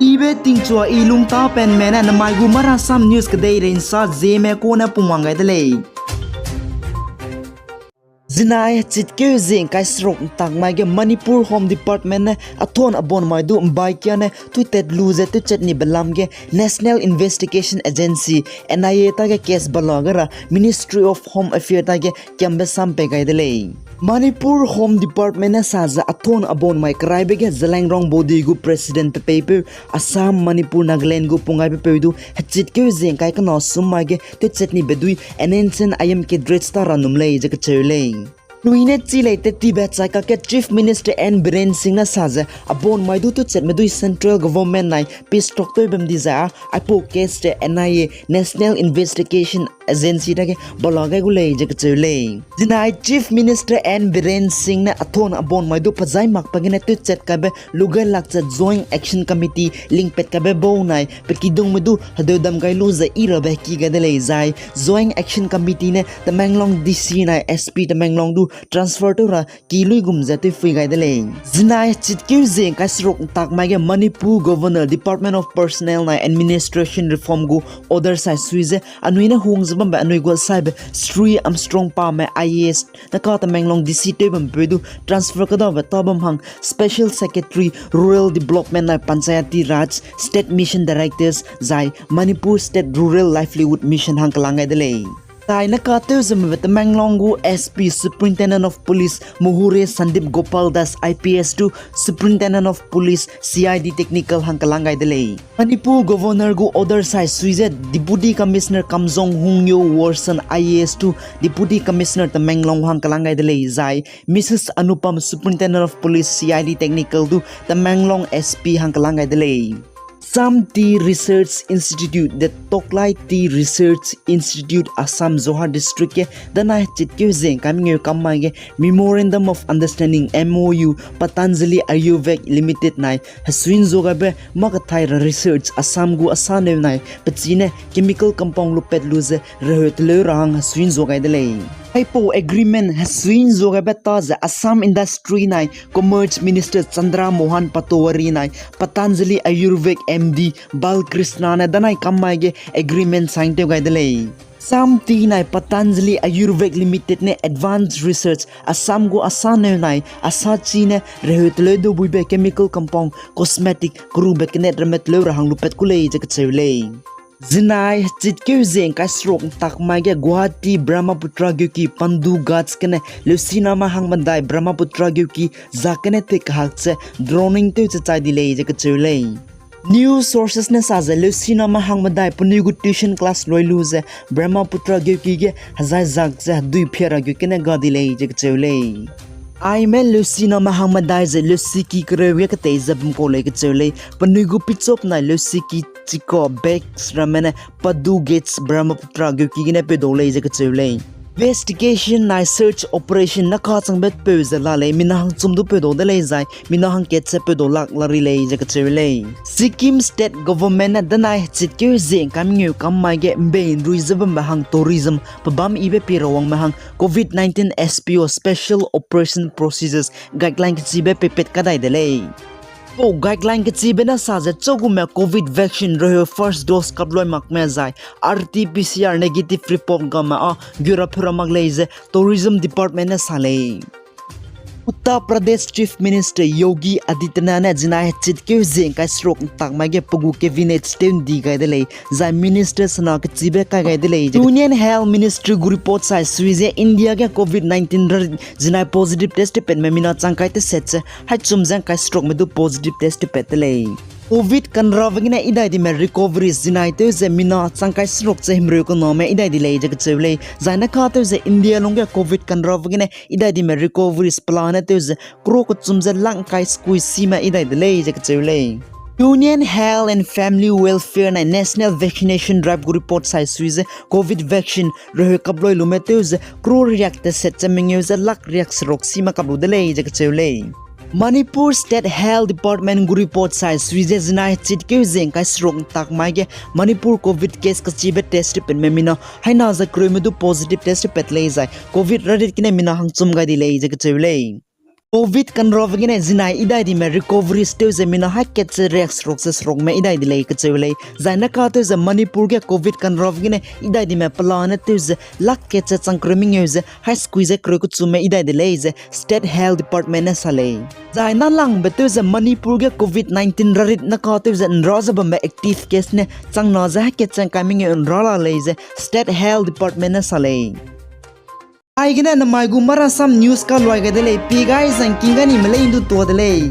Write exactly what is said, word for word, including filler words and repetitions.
Ibe tingchua i lungta penme ne namai gu Marasam News kedeirei nsa Zeme kune pungwang gai de lei. Zinai chitkeu ze ngkai seruk ntak mai ge Manipur Home Department ne athon abon mai du mbai kia ne tuitet lu ze tuichet ni belam ge National Investigation Agency, N I A tage case bala ge ra Ministry of Home Affairs tage kiambe sam pei gai de lei. Manipur Home Department ne sa ze athon abon mai keraibe ge Zeliangrong body gu president pepeipeu Assam, Manipur, Nagaland gu pungaibe peu du hechitkeu ze ngkai kena sum mai ge tuichet ni bedui N N N I M cadres ta ra num lei ze kecheu lei. Nui ne chi lei tetibe chai kak ge Chief Minister N Biren Singh ne sa ze abon mai du tuichetme dui central government nai peace talk tew bam di ze a, aipau case ze N I A, National Investigation Agency tage bala gai gu lei ze kecheu lei. Zinai Chief Minister N Biren Singh ne athon abon mai du pezai mak pa gene tuichet kaibe luge lak ze Joint Action Committee lingpat kaibe bau nai pe kidungme du hedeu dam gai lu ze i rabe ki gai de lei zai Joint Action Committee ne Tamenglong D C nai S P Tamenglong du transfer tew ra ki luigum ze tewphui gai de lei. Zinai chitkeu ze ngkai seruk ntak mai ge Manipur Governor Department of Personnel nai Administration Reform gu order sai sui ze anui ne hung ze bambe anui gu saibe Sri Armstrong Pame I A S ne ka Tamenglong D C tew bam peu du transfer kadabe ta bam hang Special Secretary Rural Development nai Panchayati Raj, State Mission Directors zai Manipur State Rural Livelihood Mission hang kelang gai de lei. Zai ne ka tew ze mbe Tamenglong gu S P Superintendent of Police Muhure Sandip Gopal Das I P S du Superintendent of Police C I D Technical hang kelang gai de lei. Manipur Governor gu order sai sui ze Deputy Commissioner Kamjong Hungyo Worsen I A S du Deputy Commissioner Tamenglong hang kelang gai de lei zai Mrs Anupam Superintendent of Police C I D Technical du Tamenglong S P hang kelang gai de lei. Sam Tea Research Institute de Toklai Tea Research Institute Assam Jorhat District ge danai chitkeu ze ngkai mengeu kam mai ge Memorandum of Understanding M O U Patanjali Ayurved Limited nai hesuin zo gaibe makathai ra research Assam gu asa neu nai pechine chemical compound lupet lu ze reheu teleu ra hang hesuin zo gai de lei. Aipau agreement hesuin zo gaibe ta ze Assam Industry nai Commerce Minister Chandra Mohan Patowary nai Patanjali Ayurved M D Balkrishna ne danai kam mai ge agreement sign tew gai de lei. Sam Tea nai Patanjali Ayurved Limited ne advanced research Assam gu asa neu nai asa chine reheu teleu du buibe chemical compound cosmetic kerube kenet ramme teleu ra hang lupet ku lei ze kecheu lei. Zinai chitkeu ze ngkai seruk ntak mai ge Guwahati Brahmaputra geuki Pandu Ghats gene leusiname hang medai Brahmaputra geuki za gene te kahak ze droning tew ze chai di lei ze kecheu lei. News sources ne sa ze leusiname hang medai penui gu tuition class loi lu ze Brahmaputra geuki ge hezai zak ze hedui phia ra geu gene ga di lei ze kecheu lei. Aime leusiname hang medai ze leusiki kereu ge ketei ze bam kau lei kecheu lei. Penui gu pichop nai leusiki chika bags ramme ne Pandu Ghats Brahmaputra geuki gene peudau lei ze kecheu lei. Investigation nai search operation ne kachangbe peu ze la lei, mina hangchum du peudau de lei zai mina hangkat ze peudau lak la ri lei ze kecheu lei. Sikkim State Government ne danai chitkeu ze ngkai mengeu kam mai ge mbei nrui ze bambe hang tourism pebâm yibe pie rawangme hang COVID nineteen S P O Special Operation Procedures Guideline kechibe peipat kadai de lei. Pau guideline kechibe ne sa ze chagume COVID vaccine reheu first dose kaploi makme zai R T P C R negative report gamme â gura pheu ra mak lei ze Tourism Department ne sa lei. Uttar Pradesh Chief Minister Yogi Adityanath ne zinai chitkeu ze ngkai seruk ntak mai ge pe gu cabinet tew ndi gai de lei, zai minister sena kechibe kai gai de lei. Union Health Ministry gu report sai sui ze India ge COVID nineteen ra zinai positive test tepatme mina changkai teset ze haichum ze ngkai serukme du positive test tepat de lei. COVID kanrabe gene idai dime recoveries zinai tew ze mina changkai seruk ze himreu kaname idai di lei ze kecheu lei. Zai ne ka tew ze India lungge COVID kanrabe gene idai dime recoveries pelane tew ze crore kechum ze lakh ngkai sekui sime idai de lei ze kecheu lei. Union Health and Family Welfare nai National Vaccination Drive gu report sai sui ze COVID vaccine reheu kaploi lume tew ze crore riak teset ze mengeu ze lakh riak seruk sime kaplu de lei ze kecheu lei. Manipur State Health Department gu report sai sui ze zinai chitkeu ze ngkai seruk ntak mai ge Manipur COVID case kechibe test tepatme mina haina ze kereume du positive test tepat lei zai COVID rarit gene mina hangchum gai di lei ze kecheu lei. Covid kanrabe gene zinai idai dime recovery tew ze mina hakat ze riak seruk ze serukme idai de lei kacheu lei. Zai naka tew ze Manipur ge Covid kanrabe gene idai dime pelane tew ze lak kat ze chang kereu mengeu ze hai sekui ze kereu kechume idai de lei ze State Health Department ne sa lei. Zai nalangbe tew ze Manipur ge Covid nineteen rarit naka tew ze nra ze bambe active case ne changna ze hakat ze ngkai mengeu nra la lei ze State Health Department ne sa lei. Aigene namai gu Marasam News kaluai gai de lei, pi gai zangking gai nime lei ndu tua de lei.